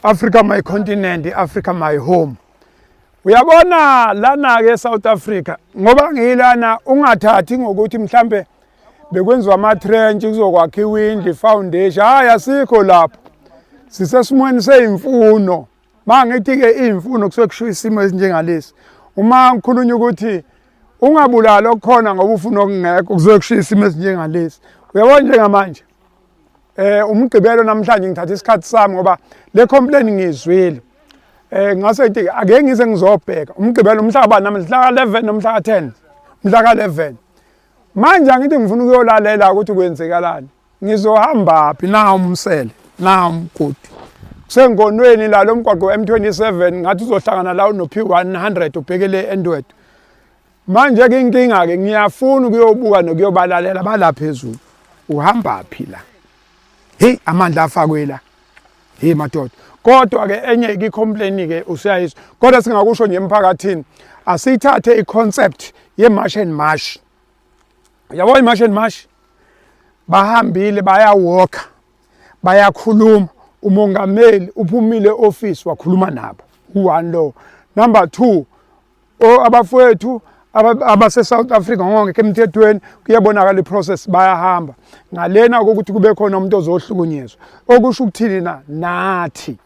Africa my continent, Africa my home. Uyabona lana ke South Africa ngoba ngilana ungathathi ngokuthi mhlambe bekwenziwa ama trench kuzokwakhiwa indlu foundation. Hayi asikho lapho. Sisesimweni seyimfuno. Mangithi ke imfuno kusuke kusho isimo esinjengalesi. Uma ngikhulunywa ukuthi ungabulali okukhona ngoba ufuna okungekho kusuke kusho isimo esinjengalesi. Uyabona njengamanje umgqibelo namhlanje ngithatha isikhathi sami ngoba le complaint ngiyizwile. Ngase ngithi ake ngize ngizobheka umgqibelo umhla kabani namhla ka-11 nomhla ka-10 umhla ka-11. Manje angithi ngifuna ukuyolalela ukuthi kwenzekalani. Ngizohamba phi na umsele na umgodi. Kusengonweni la lo mgwaqo M27 ngathi uzohlangana la no P100 ubhekele eNdwedwe. Manje ke inkinga ke ngiyafuna ukuyobuka nokuyobalalela bala phezulu. Uhamba phi la? Hey amandla afakwe la. Hey madoda. Kodwa ke enye ke complain ke usuyayizwa. Kodwa singakusho nje emphakathini asithathe iconcept ye March and March. Yabo i March and March bahambile bayawalka bayakhuluma umongameli uphumile office wakhuluma nabo. U1 lo. Number 2 abafowethu abase South Africa ngongekho emthethweni kuyabonakala iprocess bayahamba ngalena ukuthi kube khona umuntu ozohlukunyezwa okusho ukuthini na nathi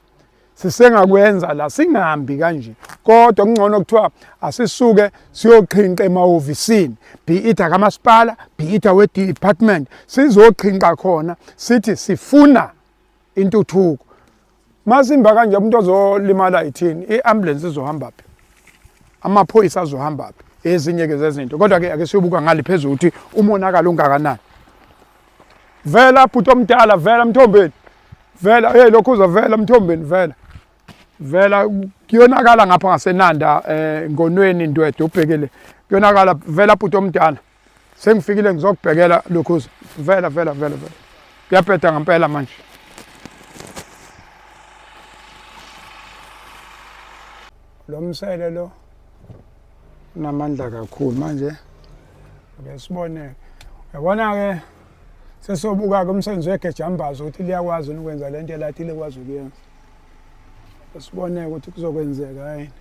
sisengakwenza la singahambi kanje kodwa kungcono kuthiwa asisuke siyoqhinqa emahhovisini be it akamasipala be it awe department sizoqhinqa khona sithi sifuna intuthuko Masimba kanje umuntu ozolimala ithini i-ambulance izohamba phi amaphoyisa azohamba phi ezinye ke zezinto kodwa ke ake siyobuka ngale phezulu ukuthi umonakalo ungakanani vela bhuti omdala vela mthombeni vela hey lokhu uzovela mthombeni vela vela kuyonakala ngapha ngasenanda ngonweni ndwedwe ubhekele kuyonakala vela bhuti omdala Sengifikile ngizokubhekela lokhuza. Vela vela vela vela. Kuyabheda ngempela manje. Lo msele lo unamandla kakhulu manje. Ake sibone. Uyabona ke sesobuka ke umsebenzi wegejambazo ukuthi liyakwazi ukwenza lento elathi likwazi ukuyenza. Sibone ukuthi kuzokwenzeka yini.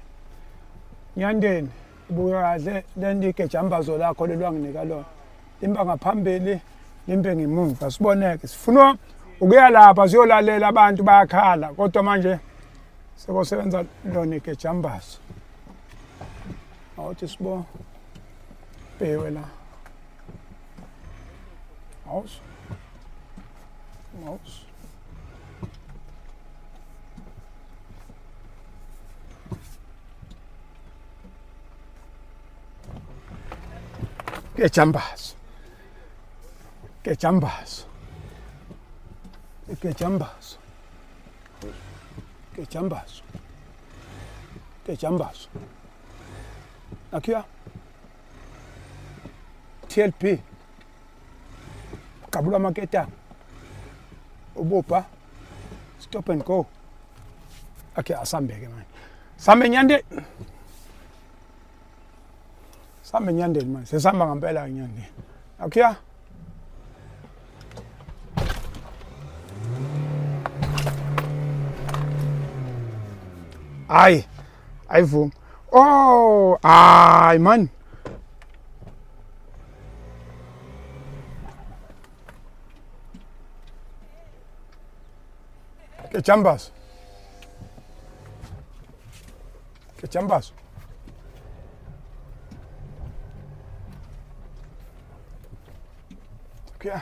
Nyandeni Buka kahle lento igejambazo lakho leli wanginika lona. Limba ngaphambili, limbe ngemuva. Siboneke. Sifuna ukuya lapha siyolalela abantu bayakhala kodwa manje sekusebenza lona igejambazo. Awuthi sibo bhewe la. Awus. Awus. Gejambazo. Gejambazo. Gejambazo. Gejambazo. Gejambazo. Akhiya. TLP. Qabula amaketanga. Ubopha. Stop and go. Okay, asambeke manje. Sambe nyande. Sambe nyandeni manje. Sesihamba ngempela nyandeni. Akhiya. Hayi. Ayivumi. Oh, hayi man. Kejambazo. Kejambazo. Okay.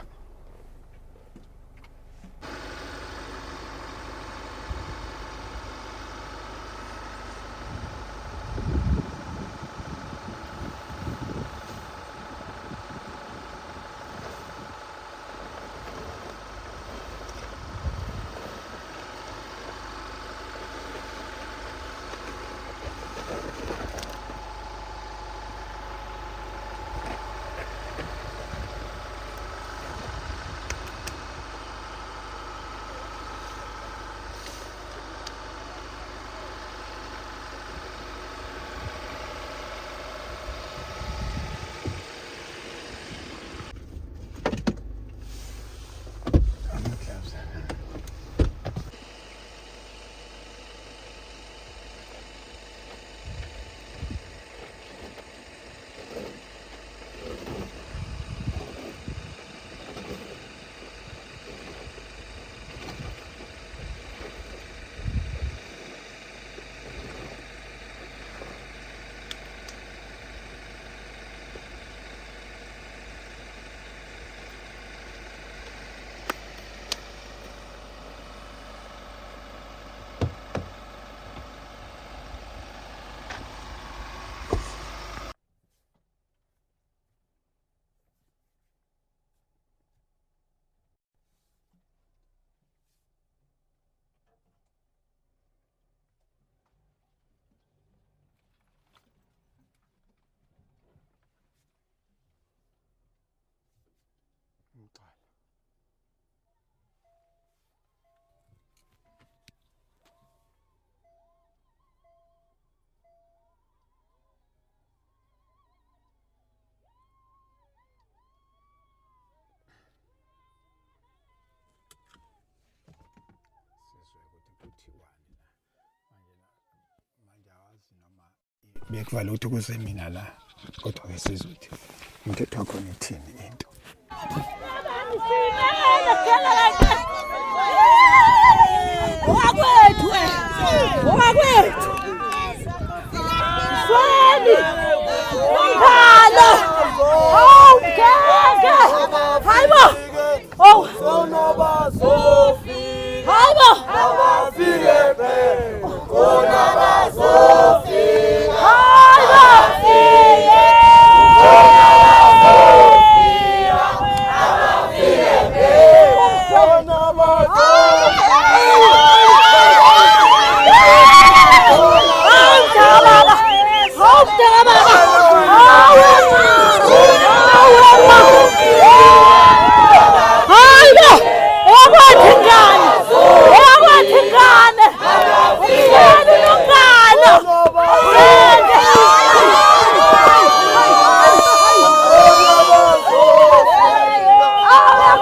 Kuthiwani la manje la manje awazi noma bekuvala ukuthi kuze mina la kodwa ke sizwe ukuthi umthetho wakhona ithini into. Owakwethu owakwethu Sweni Ngalo Oh ngeke Hayibo Oh Hayibo Hayibo! Owakwethu ingane! Owakwethu ingane! Umsweli unongalo!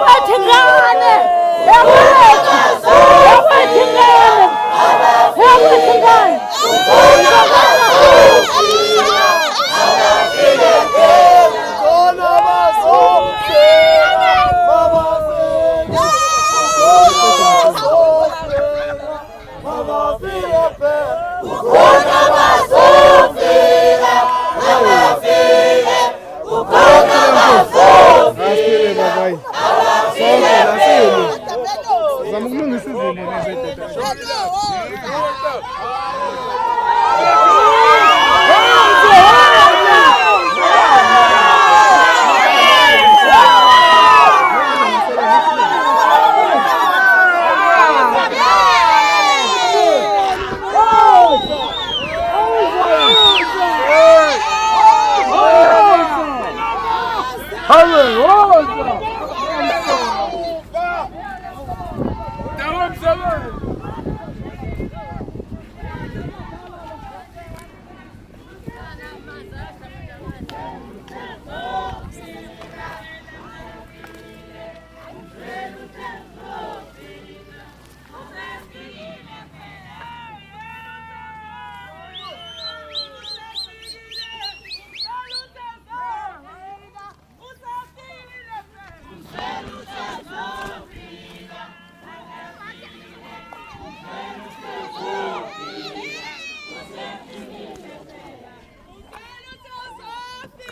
Owakwethu ingane! Owakwethu! Owakwethu ingane! Owakwethu ingane! Asile babayi. Sonke la silo. Zama ukulungisa izimo lezi doda.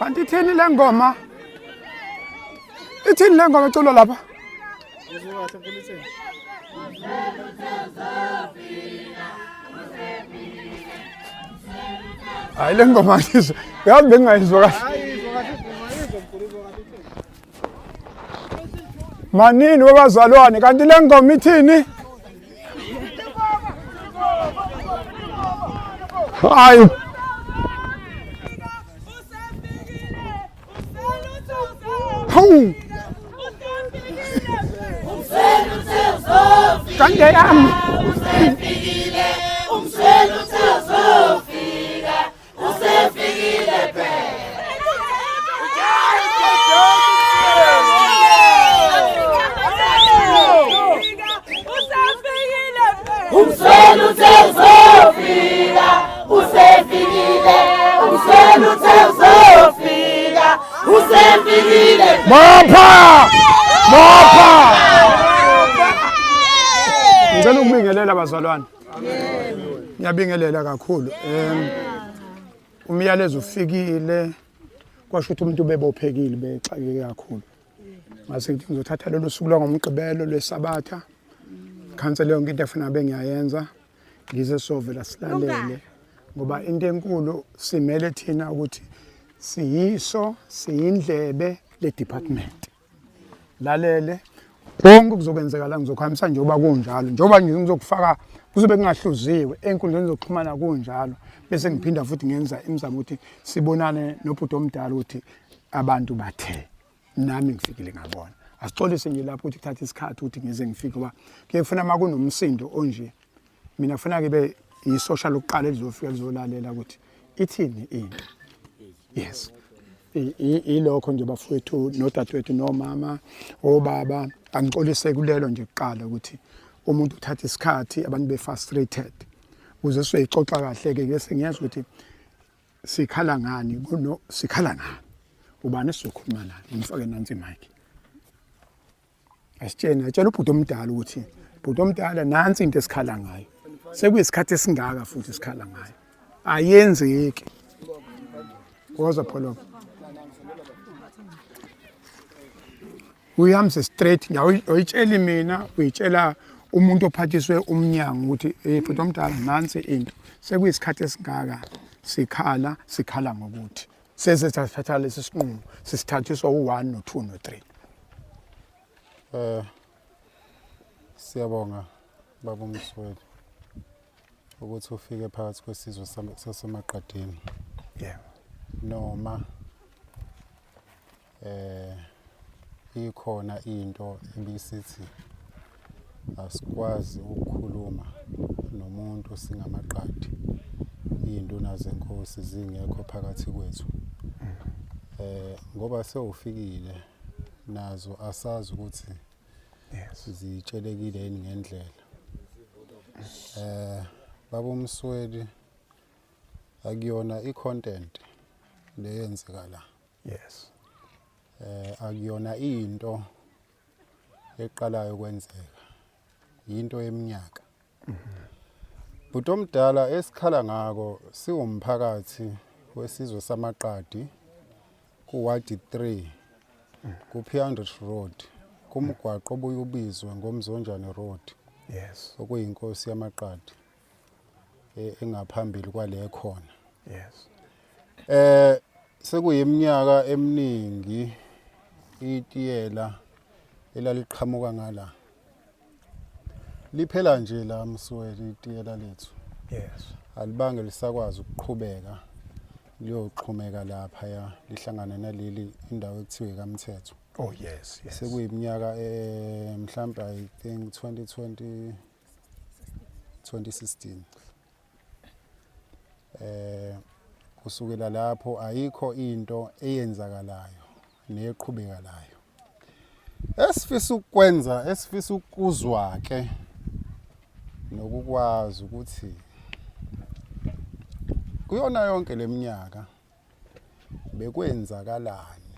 Kanti ithini le ngoma? Ithini le ngoma eculwa lapha? Hayi le ngoma ngizwa. Uyazi bengingayizwa kahle. Manini wabazalwane kanti le ngoma ithini? Hayi. Hawu. Kanje yami. Umsweli uthe uzofika, usefikile. Umsweli uthe uzofika, usefikile. Bopha! Bopha! Ngicela ukubingelela bazalwane. Ngiyabingelela kakhulu. Umyalezo ufikile kwasho ukuthi umuntu ubebophekile bexakeke kakhulu. Ngase ngithi ngizothatha lolu suku lwangoMgqibelo lweSabatha. Khansele yonke into efuna bengiyayenza. Ngize sovela silalele ngoba into enkulu simele thina ukuthi siyiso siyindlebe le department. Lalele konke kuzokwenzeka la ngizokuhambisa njengoba kunjalo njengoba nje ngizokufaka kuzobe kungahluziwe ey'nkundleni zokuxhumana kunjalo bese ngiphinda futhi ngenza imizamo ukuthi sibonane nobhuti omdala ukuthi abantu bathe nami ngifikile ngabona. Asixolise nje lapho ukuthi kuthatha isikhathi ukuthi ngize ngifike ngoba kuye kufuna uma kunomsindo onje mina kufuna kibe yisosha lokuqala elizofika lizolalela ukuthi ithini into. Yes. Ilokho nje bafowethu nodadewethu nomama obaba angixolise kulelo nje kuqala ukuthi Umuntu uthatha isikhathi, abantu be-frustrated. Ukuze sizoyixoxa kahle-ke bese ngiyezwa ukuthi sikhala ngani, kuno sikhala ngani. Ubani esizokhuluma naye? Ngimfake nansi imic. Asitshene, atshela ubhuti omdala ukuthi bhuti omdala nansi into esikhala ngayo. Sekuyisikhathi esingaka futhi sikhala ngayo. Ayenzeki. Woza Pholoba. Uyihambise straight uyitsheli mina, uyitshela umuntu ophathiswe umnyango ukuthi hey bhuti omdala nansi into. Sekuyisikhathi esingaka sikhala, sikhala ngokuthi seze sathatha lesi sinqumo sisithathiswa u1 no2 no3. Siyabonga baba uMsweli ukuthi ufike phakathi kwesizwe saseMaqadini. Yebo. Noma ikhona into ebisithi asikwazi ukukhuluma nomuntu singamaqadi, iy'nduna zenkosi zingekho phakathi kwethu. Ngoba sewufikile nazo asazi ukuthi Yes. zitshelekile yini ngendlela. Baba uMsweli, akuyona i-content leyenzeka la. Yes. Akuyona into eqalayo kwenzeka, into yeminyaka. Bhuti omdala, esikhala ngako siwumphakathi wesizwe samaqadi ku-Ward 3 ku-P100 Road, kumgwaqo obuye ubizwe ngoMzonjane Road. Yes. Okuyinkosi yamaqadi engaphambili kwale khona. Yes. Sekuyiminyaka eminingi itiyela elaliqhamuka ngala liphela nje la Msweli, itiyela lethu. Yes. Alibange lisakwazi ukuqhubeka liyoxhumeka lapha ya lihlangane naleli indawo ekuthiwe kaMthetho. Oh yes, yes. Sekuyiminyaka mhlambe I think 2020 2016. Kusukela lapho ayikho into eyenzakalayo neqhubekalayo. Esifisa ukwenza, esifisa ukuzwa ke nokukwazi ukuthi kuyona yonke leminyaka bekwenzakalani.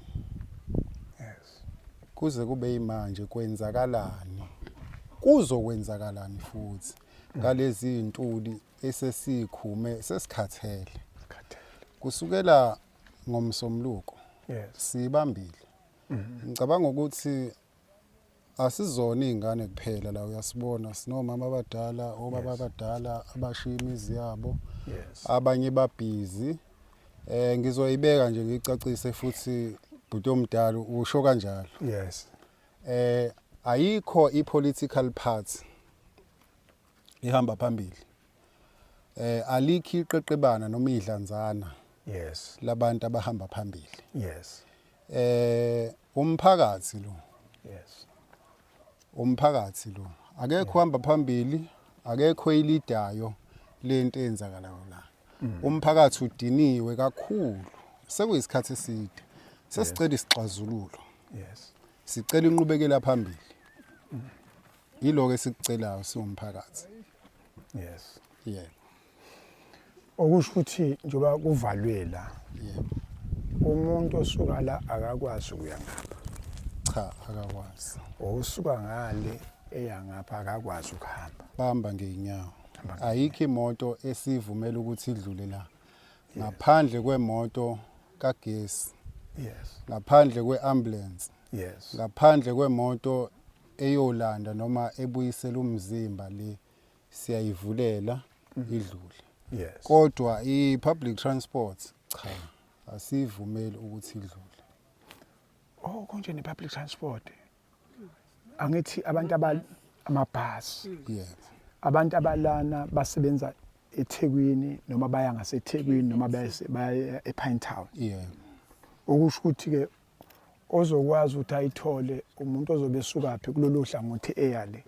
Yes. Kuze kube imanje kwenzakalani, kuzokwenzakalani futhi ngalezi ntuli esesikhume sesikhathele. Kusukela ngomsombuluko. Yes. Sibambile. Ngicabanga ukuthi asizona izingane kuphela la, uyasibona sinomama abadala, obaba abadala abashiya imizi yabo. Yes. Abanye babhizi. Ngizoyibeka nje ngicacise futhi bhuti omdala usho kanjalo. Yes. Ayikho i-political party ihamba phambili. Alikho iqeqebana noma idlanzana. Yes. Labantu abahamba phambili. Yes. Umphakathi lo. Yes. Umphakathi lo. Akekho uhamba phambili, akekho ilidayo lento eyenzakalayo la. Umphakathi udiniwe kakhulu. Sekuyisikhathi eside. Sesicela isixazululo. Yes. Sicela inqubekela phambili. Yiloko esikucelayo siwumphakathi. Yes. Yebo. Okusho ukuthi njengoba kuvalwe la. Yebo. Umuntu osuka la akakwazi ukuya ngapha. Cha, akakwazi. Osuka ngale eya ngapha akakwazi ukuhamba. Bamba ngeenyawo. Ayikho imoto esivumela ukuthi idlule la. Ngaphandle kwemoto kagesi. Yes. Ngaphandle kweambulance. Yes. Ngaphandle kwemoto eyolanda noma ebuyisela umzimba le siyayivulela idlule. Yes. Kodwa i-public transport cha, asivumeli ukuthi idlule. Oh, konje ne-public transport. Angithi abantu amabhasi. Yebo. Abantu abalana basebenza eThekwini noma baya ngaseThekwini noma baya ePine Town. Yebo. Okusho ukuthi ke ozokwazi ukuthi ayithole umuntu ozobe esuka phi kulolu hlangothi eyale.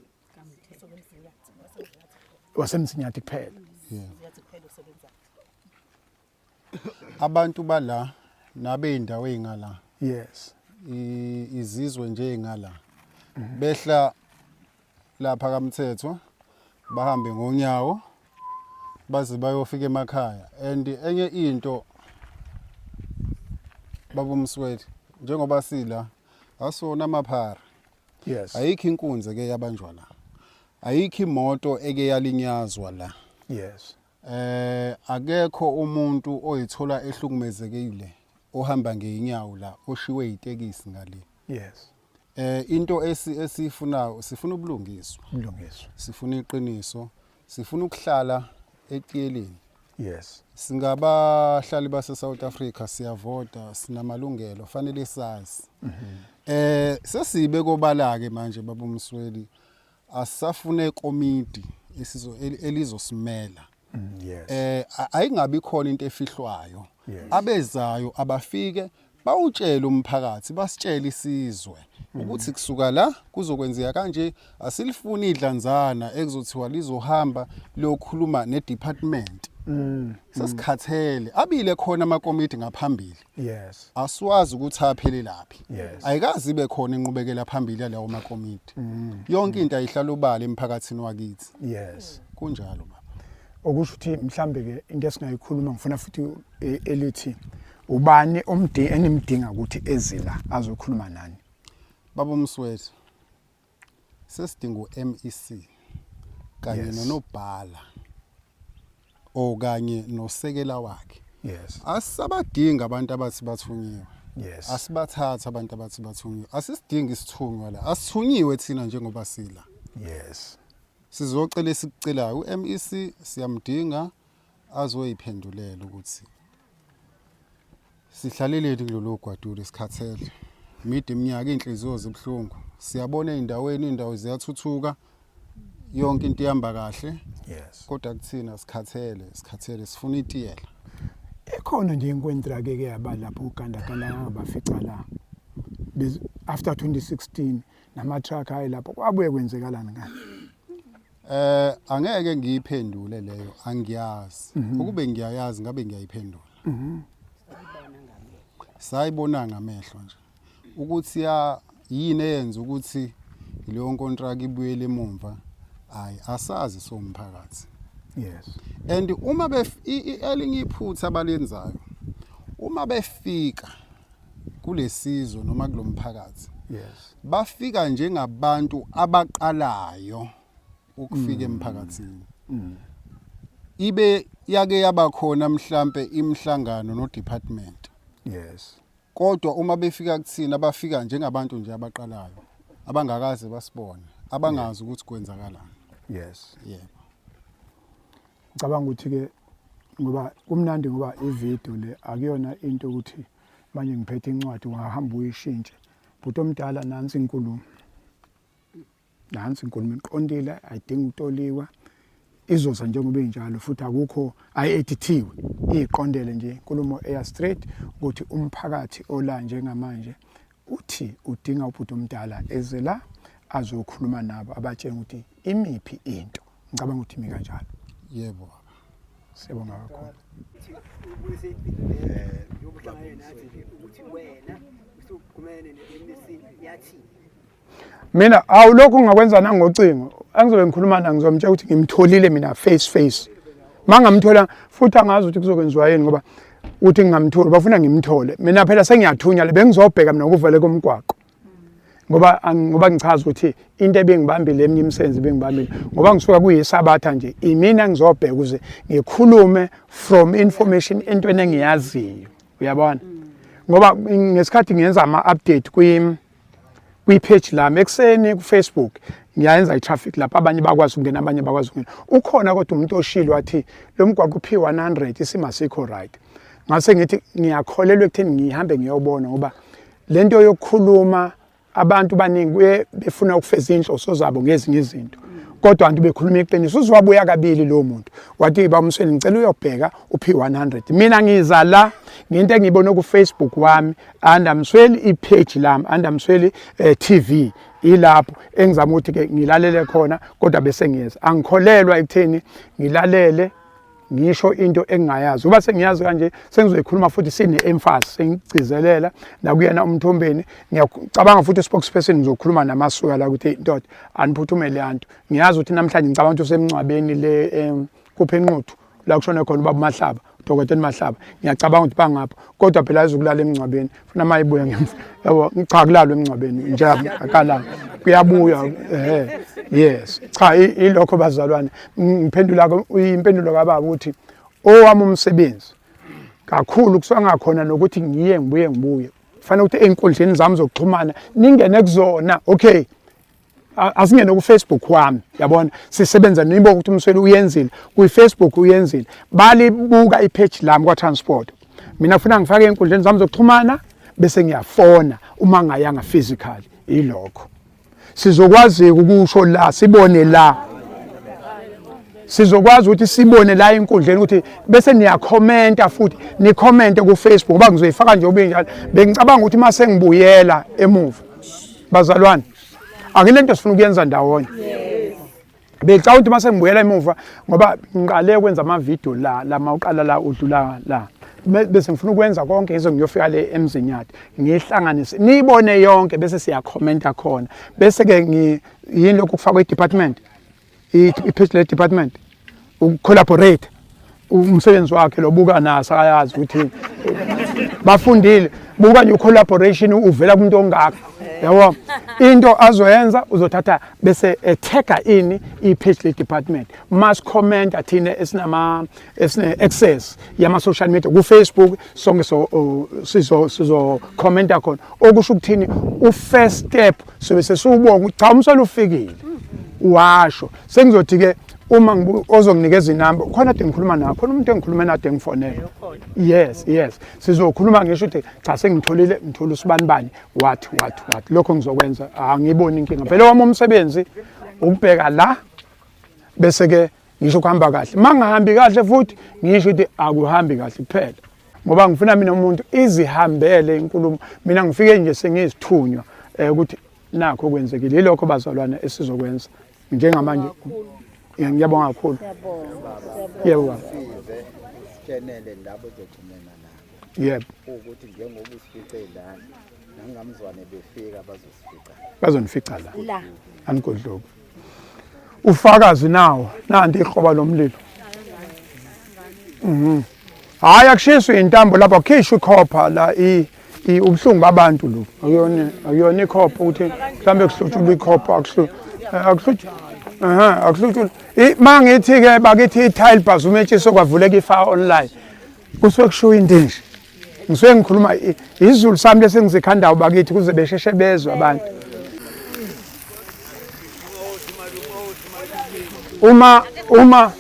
WaseMzinyathi kuphela. Yebo. Abantu bala nabeyindawo ezingala. Yes. Izizwe nje ezingala. Behla lapha kaMthetho bahambe ngonyawo baze bayofika emakhaya. And enye into baba uMsweli, njengoba sila asona amaphara. Ayikho inkunzi eke yabanjwa la, ayikho imoto eke yalinyazwa la. Akekho umuntu oyithola ehlukumezekile ohamba ngeenyawo la oshiwe itekisi ngale. Into esifunayo, sifuna ubulungiswa. Ubulungiswa. Sifuna iqiniso, sifuna ukuhlala etiyeleni. Singabahlali base South Africa, siyavota, sinamalungelo, fanele sazi. Sesibe kobala ke manje baba uMsweli, asisafune komiti esizo elizosimela. Ayingabi khona into efihlwayo. Abezayo abafike bawutshele umphakathi, basitshele isizwe ukuthi kusuka la kuzokwenzeka kanje. Asilifuni idlanzana ekuzothiwa lizohamba liyokhuluma ne-department. Sesikhathele, abile khona amakomiti ngaphambili. Asiwazi ukuthi aphelelaphi. Ayikazi ibe khona inqubekela phambili yalawo makomiti. Yonke into ayihlala obala emphakathini wakithi. Kunjalo baba. Okusho ukuthi mhlambe ke into esingayikhuluma, ngifuna futhi elithi ubani enimdinga ukuthi ezila azokhuluma nani? Baba uMsweli, sesidinga u-MEC kanye nonobhala okanye nosekela wakhe. Asisabadinga abantu abathi bathunyiwe. Asibathatha abantu abathi bathunyiwe. Asisidingi isithunywa la. Asithunyiwe thina njengoba sila. Sizocela esikucelayo, u-MEC siyamdinga azoyiphendulela ukuthi sihlaleleni kulolu gwadule, sikhathele. Mide iminyaka, inhliziyo zibuhlungu. Siyabona ey'ndaweni, iy'ndawo ziyathuthuka, yonke into ihamba kahle. Kodwa kuthina sikhathele, sikhathele, sifuna itiyela. Ikhona nje inkontraki ke yaba lapho ugandaganda ngabafica la. After 2016 nama truck ayi lapho kwabuye kwenzekalani ngani? Angeke ngiyiphendule leyo, angiyazi. Ukube ngiyayazi ngabe ngiyayiphendula. Sayibona ngamehlo nje ukuthi ya yini eyenza ukuthi leyo contract ibuyele emumva, hayi asazi somphakathi. And uma elinye iphutha abalenzayo, uma befika kulesizwe noma kulomphakathi, bafika njengabantu abaqalayo ukufika emphakathini. Ibe yake yaba khona mhlambe imihlangano no department. Kodwa uma befika kuthina bafika njengabantu nje abaqalayo, abangakaze basibone, abangazi ukuthi kwenzakalani. Yebo. Ngicabanga ukuthi ke ngoba kumnandi ngoba ivideo le akuyona into ukuthi manje ngiphethe incwadi ungahamba uyishintshe. Bhuti omdala, nansi inkulumo. Nansi inkulumo iqondile, ayidingi ukutoliwa. Izoza njengoba injalo futhi akukho ayi-edithiwe, iqondele nje inkulumo eya straight ukuthi umphakathi ola njengamanje uthi udinga ubhuti omdala eze la azokhuluma nabo, abatshela ukuthi imiphi into. Ngicabanga ukuthi imi kanjalo. Yebo baba. Siyabonga kakhulu. Ubuyise impilo le yokuhlangana nathi nje ukuthi wena usuxhumene ne-MEC yathini? Mina awu lokhu ngingakwenza nangocingo, angizobe ngikhuluma na ngizomtshela ukuthi ngimtholile mina face face. Mangamthola futhi angazi ukuthi kuzokwenziwa yini ngoba uthi ngingamtholi, bafuna ngimthole. Mina phela sengiyathunya le bengizobheka mina ukuvele komgwaqo. Ngoba ngichaza ukuthi into ebengibambile eminye imisebenzi ebengibambile ngoba ngisuka kuyisabatha nje, imina ngizobheka ukuze ngikhulume from information entweni engiyaziyo, uyabona? Ngoba ngesikhathi ngenza ama-update kwi-page lami ekuseni ku-Facebook, ngiyayenza i-traffic lapho abanye bakwazi ukungena, abanye bakwazi ukungena. Ukhona kodwa umuntu oshilo wathi lo mgwaqo u-P100 isimo asikho right. Ngase ngithi ngiyakholelwa ekutheni ngihambe ngiyobona ngoba lento yokukhuluma abantu baningi kuye befuna ukufeza inhloso zabo ngezinye izinto, kodwa abantu bekhuluma iqiniso. Uziwabuya kabili lo muntu wathi bamsweni ngicela uyobheka u-P100. Mina ngiza la ngento engiyibone ku Facebook wami Andamsweli, i-page lami Andamsweli TV, ilapho engizama ukuthi ke ngilalele khona, kodwa bese ngiyeza angikholelwa ekutheni ngilalele. Ngisho into engingayazi uba sengiyazi kanje sengizoyikhuluma futhi sine-emphasis sengigcizelela nakuyena uMthombeni. Ngiyacabanga futhi spokesperson ngizokhuluma namasuka la ukuthi ndoda aniphuthume le nto. Ngiyazi ukuthi namhlanje ngicabanga ukuthi usemngcwabeni le kuphi eNquthu la kushone khona ubaba Mahlaba, uDokotela Mahlaba. Ngiyacabanga ukuthi bangapho, kodwa phela ayizukulala emngcwabeni, funa mayibuya ngemva yabo. Cha, kulalwa emngcwabeni nje akalala, kuyabuya. Ehe, yes, cha, ilokho bazalwane. Ngiphendula impendulo kababa ukuthi owami umsebenzi kakhulu kusuka ngakhona nokuthi ngiye ngibuye ngibuye, kufanele ukuthi ey'nkundleni zami zokuxhumana ningene kuzona. Okay, asingene ku-Facebook wami, yabona sisebenza nibo ukuthi uMsweli uyenzile kwi-Facebook, uyenzile, balibuka i-page lami kwa-transport. Mina funa ngifake ey'nkundleni zami zokuxhumana bese ngiyafona uma ngayanga physically. Ilokho sizokwazi ukusho la, sibone la, sizokwazi ukuthi sibone la enkundleni ukuthi bese niyakhomenta futhi nikhomente ku-Facebook ngoba ngizoyifaka nje obinjalo. Bengicabanga ukuthi uma sengibuyela emuva, bazalwane, akilento sifuna ukuyenza ndawonye. Becabanga ukuthi uma sengibuyela emuva, ngoba ngiqale ukwenza amavidiyo la lama uqala la udlula la, bese ngifuna ukwenza konke ngize ngiyofika le eMzinyathi, ngihlanganise niyibone yonke bese siyakhomenta khona. Bese-ke yini lokhu kufakwa i-department, i-page le-department, ukucollaborate umsebenzi wakhe lo. Buka naso, akayazi ukuthi bafundile. Buka nje collaboration uvela kumuntu ongaka, yabo. Into azoyenza uzothatha bese etaga ini i-page le department, mass comment thina esinama esine access yama social media ku Facebook sonke, so sizo commenta khona. Okusho ukuthini, u first step sobe sesiwubonga ukuthi cha, uMsweli ufikile washo. Sengizothi ke uma ozonginikeza inamba khona ade ngikhuluma naye khona, umuntu engikhuluma naye ade ngifonela. Yes, sizokhuluma, ngisho ukuthi cha, sengitholile, ngithola usibani bani wathi wathi wathi. Lokho ngizokwenza, angiboni inkinga vele. Wami umsebenzi ukubheka la bese ke ngisho kuhamba kahle, mangahambi kahle futhi ngisho ukuthi akuhambi kahle kuphela, ngoba ngifuna mina umuntu izihambele inkulumo. Mina ngifike nje sengizithunywa ukuthi nakho kwenzekile. Yilokho bazalwane esizokwenza njengamanje. Ngiyabonga kakhulu. Yebo baba. Size usitshenele labo ozoxhumana nabo. Yebo. Ukuthi njengoba usifice lana, nangamzwane befika bazosifica. Bazonifica la. La. Anigodloki ufakazi nawo, nanti ikroba lomlilo. Hayi, akushiswe intambo lapha, kukhishwe ikhopha la. Ubuhlungu babantu lo, akuyona ikhopha ukuthi mhlambe kuhlutshulwa ikhopha, akuhlutshulwa, ehe, akuhlutshulwa. Mangithi ke bakithi i-tile bhazumetshise kwavuleka i-fire online, kusuke kushiwo into nje. Ngisuke ngikhuluma isiZulu sami lesengizikhandayo bakithi kuze besheshe bezwe abantu. Uma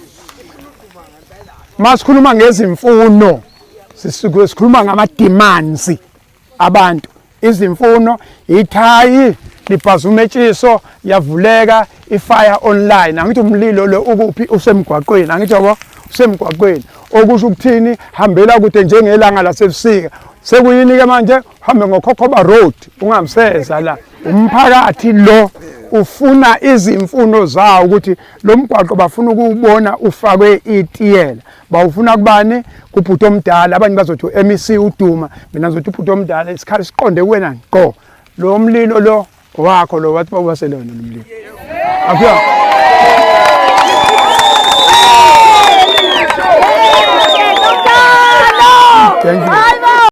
masikhuluma ngezimfuno, sisuke sikhuluma ngama-demands abantu, izimfuno. Ithayi libhazumetshiso yavuleka i-fire online. Angithi umlilo lo ukuphi? Usemgwaqweni, angithi yabo, usemgwaqweni. Okusho ukuthini? Hambela kude njengelanga lasebusika. Sekuyini-ke manje? Uhambe ngoKhokhoba Road, ungamseza la. Umphakathi lo ufuna izimfuno zawo ukuthi lo mgwaqo bafuna ukuwubona ufakwe itiyela. Bawufuna kubani? Kubhuti omdala. Abanye bazothi u-MEC uDuma, mina ngizothi ubhuti omdala. Isikhathi siqonde kuwena ngqo. Lo mlilo lo wakho lo, wathi bawubasele wena lo mlilo. Akuya thank you.